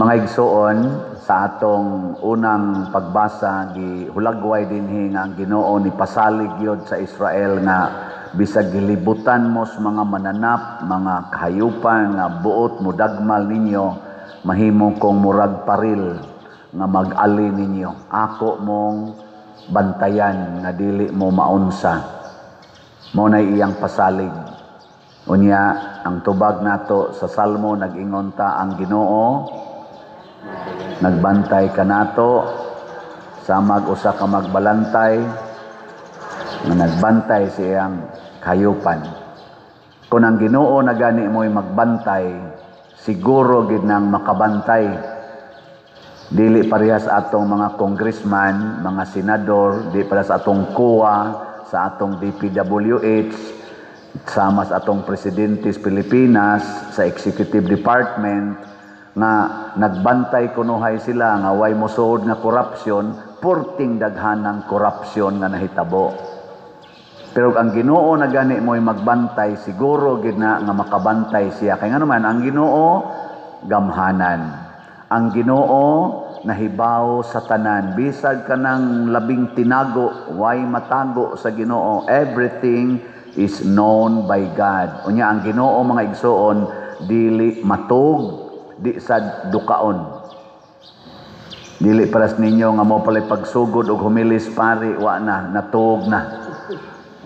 Mga igsoon, sa atong unang pagbasa, gihulagway dinhi nga ang Ginoo ni pasalig gyud sa Israel nga bisag gilibutan mo sa mga mananap, mga kahayupan nga buot mo dagmal ninyo, mahimo kong murag paril nga mag-ali ninyo. Ako mong bantayan nga dili mo maunsa. Mao nay iyang pasalig. Unya, ang tubag nato sa Salmo, nag-ingon ta, "Ang Ginoo nagbantay kanato samag usa ka magbalantay nga nagbantay sa iyang kahayupan." Kung ang Ginoo na gani mo'y magbantay, siguro gid nang makabantay. Dili parehas atong mga congressman, mga senador, di para sa atong COA, sa atong DPWH, sama sa atong presidente sa Pilipinas, sa executive department, nga nagbantay kunuhay sila nga way mosuod nga korupsyon, purting daghanang korupsyon nga nahitabo. Pero ang Ginoo na gani mo'y magbantay, siguro gid na nga makabantay siya. Kay nga naman, ang Ginoo gamhanan. Ang Ginoo nahibaw sa tanan. Bisag kanang labing tinago, way matago sa Ginoo. Everything is known by God. Unya ang Ginoo, mga igsoon, dili matug, di sad dukaon. Dili paras ninyo nga mo palay pagsugod og humilis pari, wa na natug na.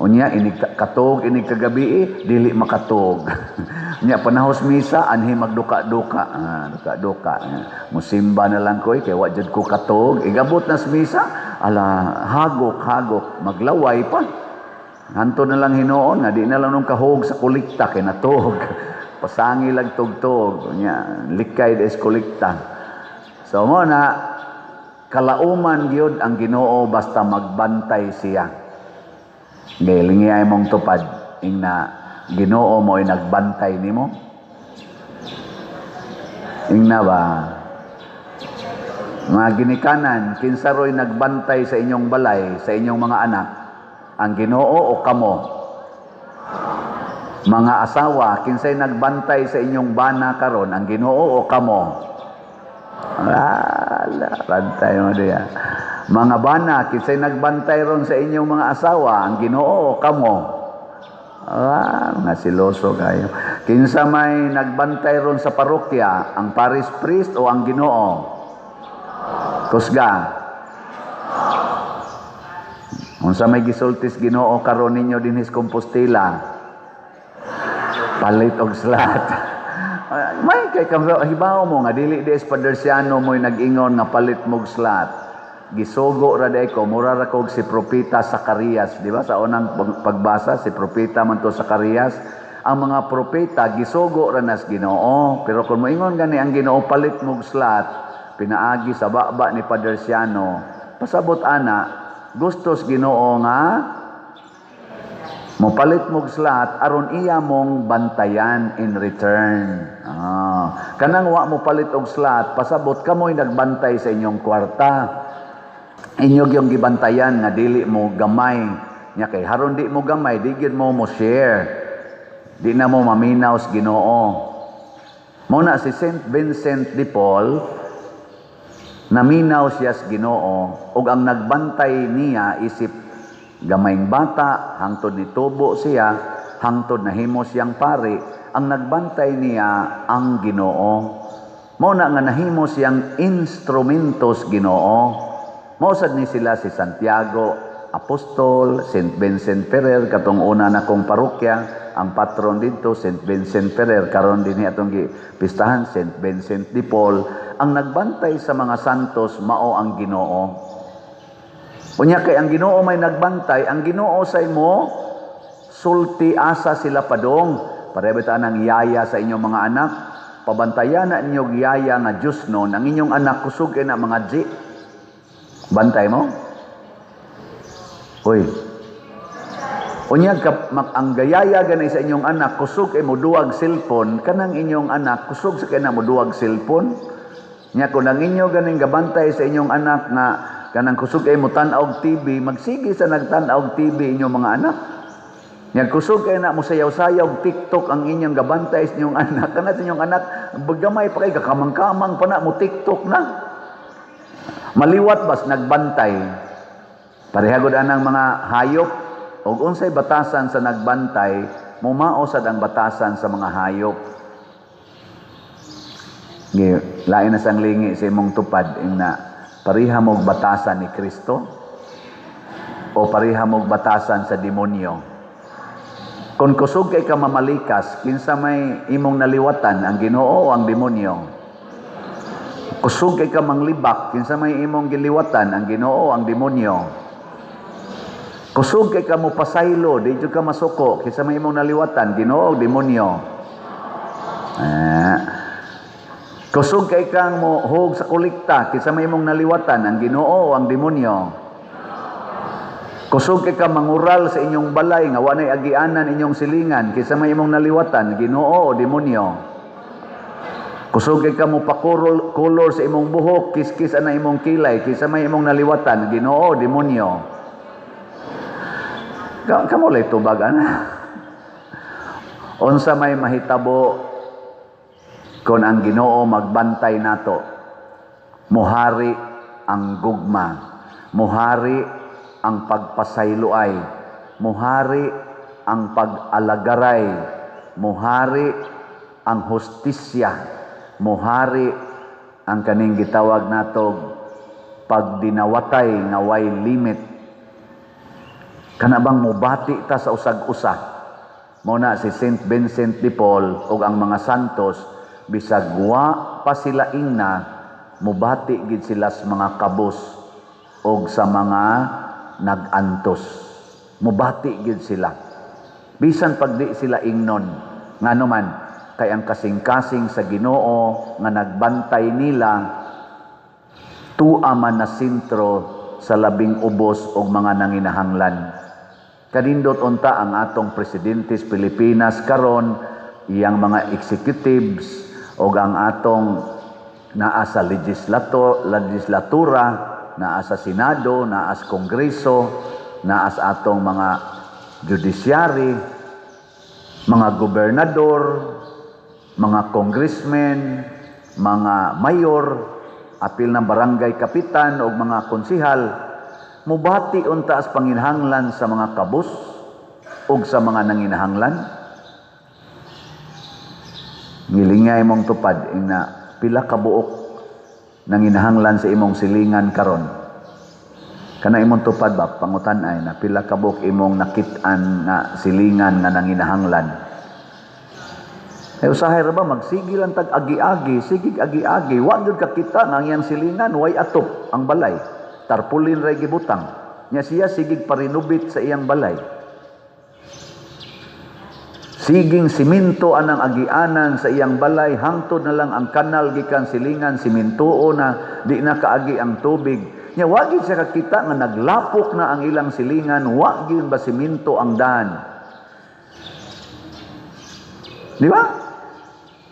Unya inig katog, inig kagabi, dili makatog. Unya panahos misa, anhi magduka-duka. Ah, duka-duka. Musimba na lang ko eh, kay wa jud ko katog. Igabot na sa misa, ala, hagok hagok, maglaway pa. Hanto na lang hinuon nga di na lang nung kahog sa kolekta kay natog. Pasangi lang tugtog. Unya likay des kolekta. So mo na kalauman gyud ang Ginoo basta magbantay siya. Gilingi ay mong tupad ingna, "Ginoo mo'y nagbantay nimo." Ingna ba? Mga ginikanan, kinsa ro'y nagbantay sa inyong balay, sa inyong mga anak? Ang Ginoo o kamo? Mga asawa, kinsay nagbantay sa inyong bana karon, ang Ginoo o kamo? Ala, bantay mo diya. Mga bana, kinsay nagbantay ron sa inyong mga asawa, ang Ginoo o kamo? Ah, mga siloso kayo. Kinsa may nagbantay ron sa parokya, ang parish priest o ang Ginoo? Kusga. Unsa may gisultis Ginoo karon ninyo dinhis Compostela? Palit og slot. May kay hibaw mo nga dili di Padersiano mo'y nag-ingon nga palit mog slot. Gisugo ra day ko, mura ra kog si Propeta Zacarias, di ba? Sa unang pagbasa, si propeta man to Zacarias. Ang mga propeta gisugo ra nas Ginoo, pero kung moingon gani ang Ginoo palit mog slot, pinaagi sa baba ni Padersiano, pasabot ana gustos Ginoo nga mopalit mog slot aron iya mong bantayan in return. Ah, kanang wa mo palit og slot, pasabot kamoy nagbantay sa inyong kwarta. Inyo yung gibantayan nga dili mo gamay. Nya kay haron di mo gamay, di gyud mo mo share. Di na mo maminaw sa Ginoo. Mo na si Saint Vincent de Paul, naminaw siya sa Ginoo ug ang nagbantay niya isip gamayng bata hangtod nitubo siya, hangtod nahimo siyang pari, ang nagbantay niya ang Ginoo. Mao na nga nahimo siyang instrumentos Ginoo. Mao sad ni sila si Santiago Apostol, Saint Vincent Ferrer, katong una na kong parokya, ang patron dito Saint Vincent Ferrer, karon dinhi atong gipistahan Saint Vincent de Paul. Ang nagbantay sa mga santos mao ang Ginoo. Unya kay ang Ginoo may nagbantay, ang Ginoo say mo sulti asa sila padong. Pareho ta ng yaya sa inyong mga anak. Pabantayan na inyong yaya nga Diyos noon, ang inyong anak kusog na mga G. Bantay mo? Uy. Unya ka, ang gayaya ganay sa inyong anak kusog kay mo duwag cellphone, kanang inyong anak kusog sa kay na mo duwag cellphone. Nya kung ang inyo ganing gabantay sa inyong anak nga kanang kusog kay mo tan-aw og TV, magsige sa nagtan-aw og TV inyong mga anak. Nya kusog kay na mo sayaw-sayaw og TikTok ang inyong gabantay sa inyong anak, kana sa inyong anak Gamay pa kay kakamang-kamang pa na mo TikTok na. Maliwat bas nagbantay. Pareha gud anang mga hayop, og unsay batasan sa nagbantay, mumao sad ang batasan sa mga hayop. Gi, lain na sang lingi sa imong tupad ingna, pareha mog batasan ni Kristo o pareha mog batasan sa demonyo? Kung kusog kay ka mamalikas, kinsa may imong naliwatan, ang Ginoo o ang demonyo? Kusog kay ka manglibak, kinsa may imong giliwatan, ang Ginoo o ang demonyo? Kusog kay ka mo pasaylo, di jud ka masuko, kinsa may imong naliwatan, Ginoo o demonyo? Ah. Kusog kay kang mo hog sa kolekta, kinsa may imong naliwatan, ang Ginoo o ang demonyo? Kusog kay ka mangural sa inyong balay nga wa nay agianan inyong silingan, kinsa may imong naliwatan, Ginoo o demonyo? Kusog kay ka mo pakurol color sa imong buhok, kiskis ana imong kilay, kinsa may imong naliwatan, Ginoo o demonyo? Kamo lay tubag ana. Unsa may mahitabo kung ang Ginoo magbantay nato? Muhari ang gugma, muhari ang pagpasayloay, muhari ang pag-alagaray, muhari ang hustisya, muhari ang kaning gitawag natog pagdinawatay nga way limit. Kana bang mubati ta sa usag-usa? Mao na si Saint Vincent de Paul ug ang mga santos, bisag wa pa sila ingna, mubati gid sila sa mga kabos og sa mga nag-antos. Mubati gid sila. Bisan pag di sila ingnon, ngano man kay ang kasing-kasing sa Ginoo nga nagbantay nila tua man na sentro sa labing ubos og mga nanginahanglan. Kanindot unta ang atong presidente sa Pilipinas karon, iyang mga executives og ang atong naa sa legislatura, naa sa Senado, naa sa Kongreso, naa sa atong mga judiciary, mga gobernador, mga congressmen, mga mayor, apil ng barangay kapitan o mga konsihal, mubati unta as panginahanglan sa mga kabus ug sa mga nanginahanglan. Ngilingay mong tupad ina, pila ka buok nanginahanglan sa imong silingan karon? Kana imong tupad ba, pangutan ay na pila ka buok imong nakit-an nga silingan nga nanginahanglan? Ay, usahay ra ba magsige lang tag agi-agi, sige agi-agi, wa gyud kakita nga ang iyang silingan way atop ang balay. Tarpaulin ra gibutang. Nya siya sigig parinubit sa iyang balay. Siging siminto anang agianan sa iyang balay, hangtod na lang ang kanal gikan silingan simintuo na, di na kaagi ang tubig. Nya wa gyud siya kakita nga naglapok na ang ilang silingan, wa gyud ba siminto ang daan. Di ba?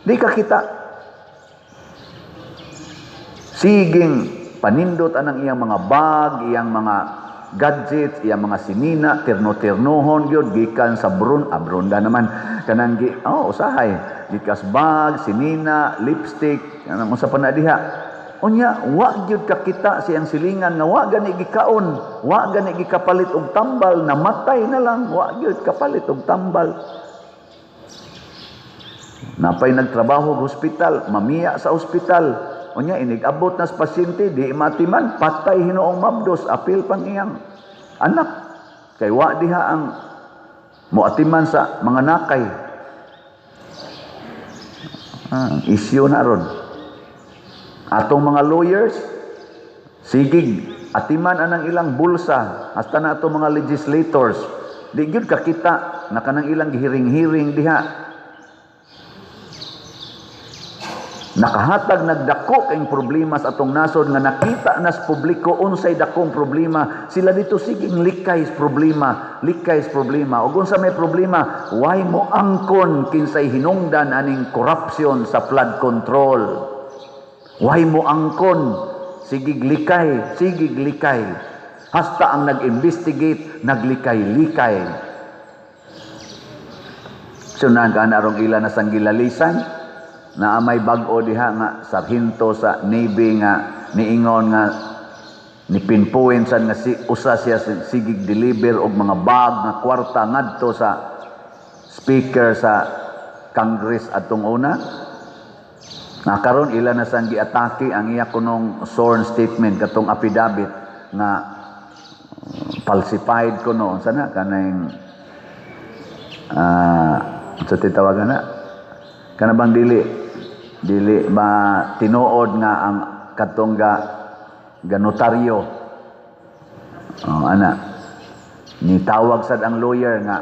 Di ka kita. Siging panindot anang iyang mga bag, iyang mga gadgets, iyang mga sinina, tirno-tirnohon gyud gikan sa brun, ah, brunda naman kanang gi, oh, usahay, gikas bag, sinina, lipstick, kanang unsa pa na diha. Unya wa gyud kakita siyang silingan nga wa gani gikaon, wa gani gikapalit og tambal, namatay na lang, wa gyud kapalit og tambal. Napay nagtrabaho og hospital, mamiya sa ospital. Unya inig-abot na sa pasyente, di matiman, patay hinuong mabdos, apil pang iyang anak. Kay wa diha ang muatiman sa mga nakay. Ah, isyu na ron. Atong mga lawyers, sigig, atiman anang ilang bulsa, hasta na atong mga legislators, di gyud kakita na kanang ilang gihiring-hiring diha. Nakahatag nagdako kayong problema sa atong nasod nga nakita nas publiko unsay dakong problema, sila dito siging likay sa problema, likay sa problema. Ug unsa may problema, why mo angkon kinsay hinungdan aning corruption sa flood control? Why mo angkon? Sigig likay, sigig likay. Hasta ang nag-investigate, naglikay-likay. So nang arong ila na sanggilalisan. Naa may bag-o diha nga sarhento sa Navy nga niingon nga ni pinpoint sad nga si usa siya sigig deliver og mga bag nga kwarta ngadto sa speaker sa Congress atong una. Nga karon ila na sang giatake ang iya kunong sworn statement, katong affidavit nga falsified kuno, unsa na kanang sa titawagan na kana bang dili dili ba tinuod nga ang katong ga ga notaryo. Oh, ana ni tawag sad ang lawyer nga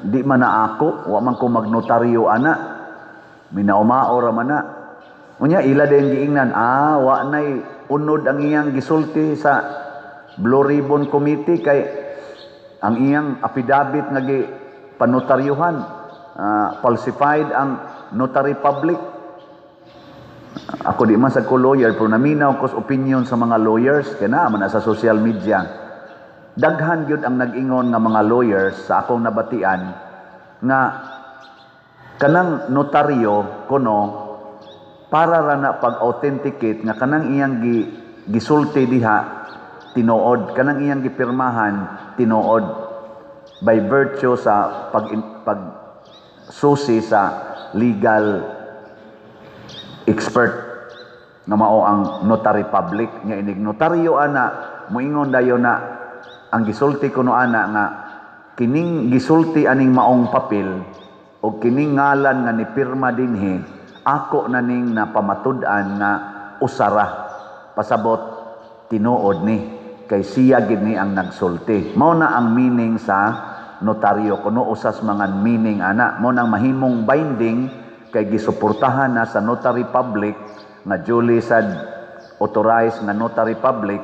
di man na ako, wa man ko magnotaryo ana, minaumao ra man na. Unya ila din giingnan, wa nay unod ang iyang gisulti sa Blue Ribbon Committee kay ang iyang affidavit nga gi panotaryuhan, falsified ang notary public. Ako di man sa ko lawyer, pero naminaw ko sa opinion sa mga lawyers kay naa man na sa social media. Daghan gyud ang nag-ingon nga mga lawyers sa akong nabatian nga kanang notaryo kuno para ra na pag-authenticate nga kanang iyang gisulti diha tinuod, kanang iyang gipirmahan tinuod by virtue sa pag pag susi sa legal expert nga mao ang notary public. Nga inig notaryo ana, moingon dayon na ang gisulti kuno ana nga kining gisulti aning maong papel o kining ngalan nga nipirma dinhi, ako na ning napamatud-an nga usara, pasabot tinuod ni kay siya gid ni ang nagsulti. Mao na ang meaning sa notaryo kuno, usas mga meaning ana. Mao nang mahimong binding kay gisuportahan na sa notary public nga duly sad authorized nga notary public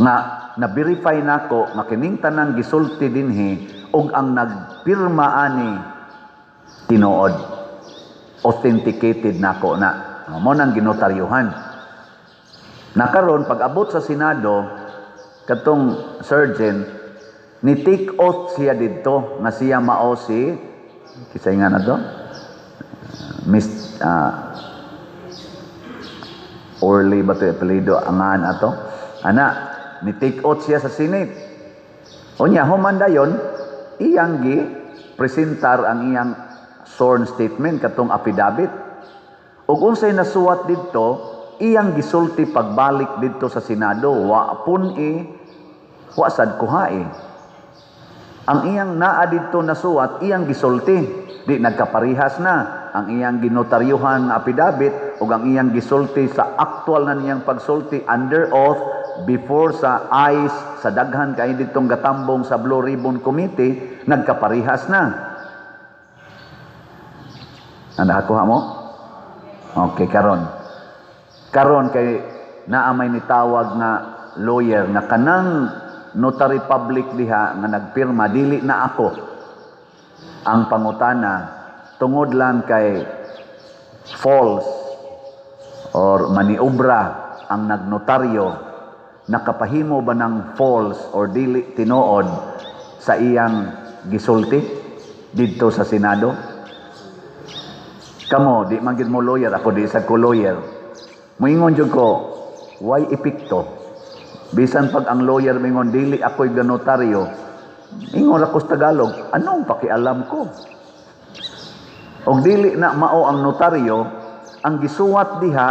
nga na-verify nako nga kining tanan gisulti dinhi ug ang nagpirma ani tinuod, authenticated nako na. Mo nang ginotaryuhan na. Karon pag abot sa Senado, katong sergeant ni take oath siya didto nga siya mao si kisay nga na to, Miss Orly ba to apelyido, angan ato ana. Ni take oath siya sa Senate. Unya human dayon iyang gi presentar ang iyang sworn statement, katong affidavit, ug unsay nasuwat didto iyang gisulti pagbalik didto sa Senado. Wa pun i wa sad kuhae ang iyang naa didto nasuwat iyang gisulti. Di nagkaparihas na ang iyang ginotaryuhan nga affidavit ug ang iyang gisulti sa actual na niyang pagsulti under oath before sa eyes sa daghan kay ditong gatambong sa Blue Ribbon Committee. Nagkaparihas na. Ang nakakuha mo? Okay, karon. Karon kay naa may nitawag nga lawyer nga kanang notary public diha nga nagpirma dili na ako. Ang pangutana, tungod lang kay false or maniobra ang nagnotaryo, nakapahimo ba ng false or dili tinuod sa iyang gisulti didto sa Senado? Kamo, di man gid mo lawyer, ako di sad ko lawyer. Moingon jud ko, why epekto? Bisan pag ang lawyer mingon dili ako'y ganotaryo, ingon ako sa Tagalog, anong pakialam ko? Og dili na mao ang notaryo, ang gisuwat diha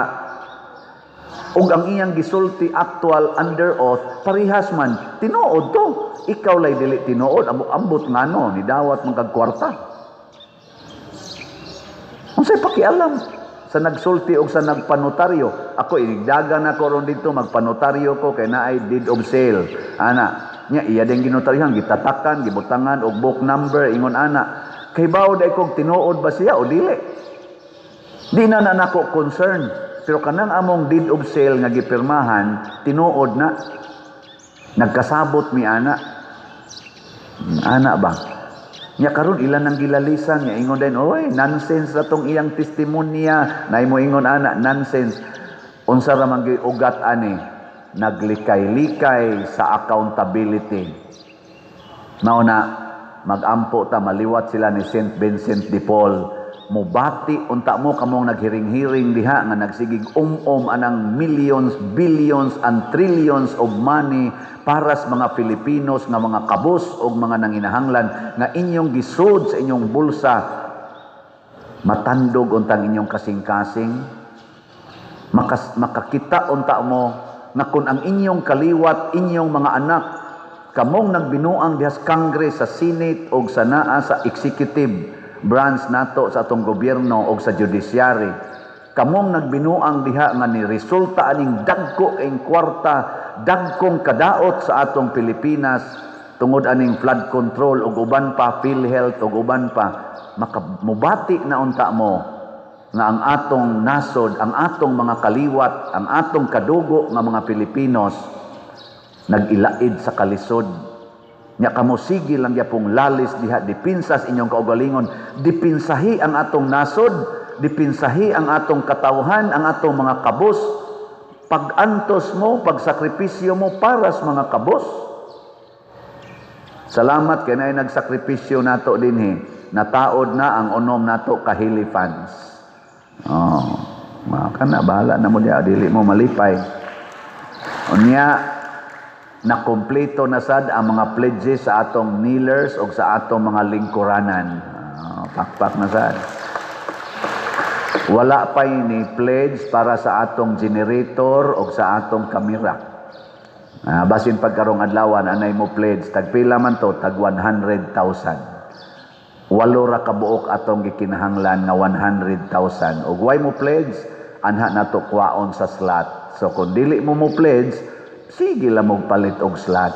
ug ang iyang gisulti actual under oath parihas man, tinuod to. Ikaw lay dili tinuod, ambot ngano ni dawat man kag kwarta. Unsay pakialam sa nagsulti og sa nagpanotaryo? Ako inigdagan ako ron dito, magpanotaryo ko kay naay deed of sale. Ana, nya iya din ginotaryohan, gitatakan, gibutangan og book number, ingon ana. Kay bawo day kog tinuod ba siya o dili. Di na na nako concern. Pero kanang among deed of sale nga gipirmahan, tinuod na. Nagkasabot mi ana. Ana ba? Nya karon ilan ang gilalisan nga ingon din, "Oy, nonsense ra tong iyang testimonya." Nay mo ingon ana, nonsense. Unsa ra man ugat ani? Naglikay-likay sa accountability. Mao na magampo ta, maliwat sila ni Saint Vincent de Paul. Mubati unta mo, kamong naghiring-hiring diha nga nagsigig um-um anang millions, billions and trillions of money para sa mga Filipinos nga mga kabus o mga nanginahanglan nga inyong gisud sa inyong bulsa, matandog untang inyong kasing-kasing, makakita unta mo nga kung ang inyong kaliwat, inyong mga anak, kamong nagbinuang diha sa Congress, sa Senate o sa naa sa executive branch nato sa atong gobyerno o sa judiciary, kamong nagbinuang diha nga ni resulta aning dagko kayong kwarta, dagkong kadaot sa atong Pilipinas tungod aning flood control ug uban pa, PhilHealth ug uban pa, makamubati na unta mo nga ang atong nasod, ang atong mga kaliwat, ang atong kadugo nga mga Pilipinos nag-ilaid sa kalisod. Nya kamo sige lang gyapong lalis diha dipinsa sa inyong kaugalingon, dipinsahi ang atong nasod, dipinsahi ang atong katawhan, ang atong mga kabus. Pag-antos mo, pagsakripisyo mo para sa mga kabus. Salamat kay naay nagsakripisyo nato dinhi. Nataod na ang unom nato kahili fans. Oh, kana bahala na mo diha, dili mo malipay. Unya nakumpleto na sad ang mga pledges sa atong kneelers o sa atong mga lingkuranan. Pakpak na sad. Wala pa ni pledge para sa atong generator o sa atong kamera. Basin pagkarong adlawan anay mo pledge, tag pila man to? Tag 100,000. Walo ra ka buok atong gikinahanglan nga 100,000. Ug way mo pledge, anha nato kwaon sa slot. So kung dili mo mo pledge, sige lang mo palit og slot.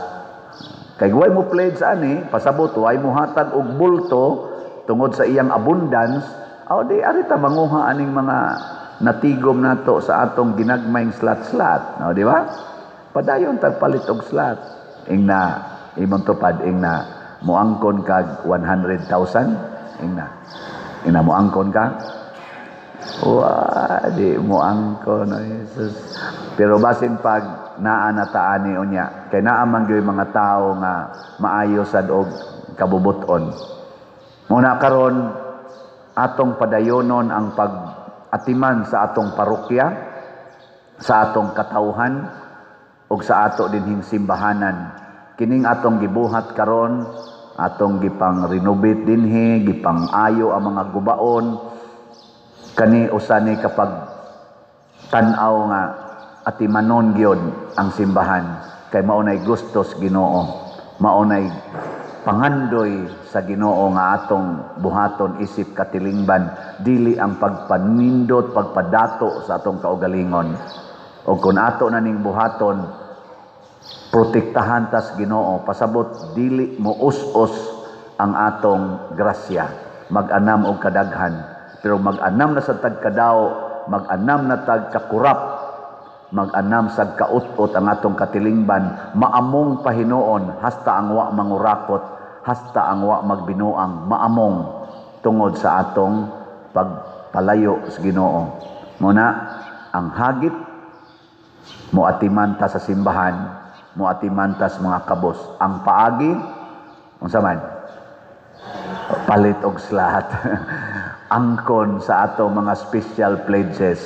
Kay way mo pledge ani, pasabot way mo hatag og bulto tungod sa iyang abundance, aw di ari ta manguha aning mga natigom nato sa atong ginagmayng slot-slot. No, di ba? Padayon tag palit og slot. Ingna imong tupad, ingna moangkon kag 100,000, ingna. Ingna moangkon ka? Wa, di mo angkon, oh, Jesus. Pero basin pag naa na ta ani unya, kay naa man gyud mga tao nga maayo sad og kabubuton. Muna karon atong padayonon ang pag-atiman sa atong parokya, sa atong katawhan ug sa ato dinhing simbahanan. Kining atong gibuhat karon, atong gipang renovate dinhi, gipang ayo ang mga gubaon, kani usa ni kapag tan-aw nga atimanon gyud ang simbahan kay mao nay gustos Ginoo, mao nay pangandoy sa Ginoo nga atong buhaton isip katilingban, dili ang pagpanindot, pagpadato sa atong kaugalingon. O kung ato na ning buhaton, protektahan tas Ginoo, pasabot dili mo us-us ang atong grasya, mag-anam og kadaghan. Pero mag-anam na sa tagkadaw, mag-anam na tag kakurap, mag-anam sa kaut-ut ang atong katilingban, maamong pahinuon hasta ang wa mangurakot, hasta ang wa magbinuang, maamong tungod sa atong pagpalayo sa Ginoo. Muna ang hagit, moatiman ta sa simbahan, moatiman ta sa mga kabos. Ang paagi unsa man? Palit og slot, angkon sa ato mga special pledges.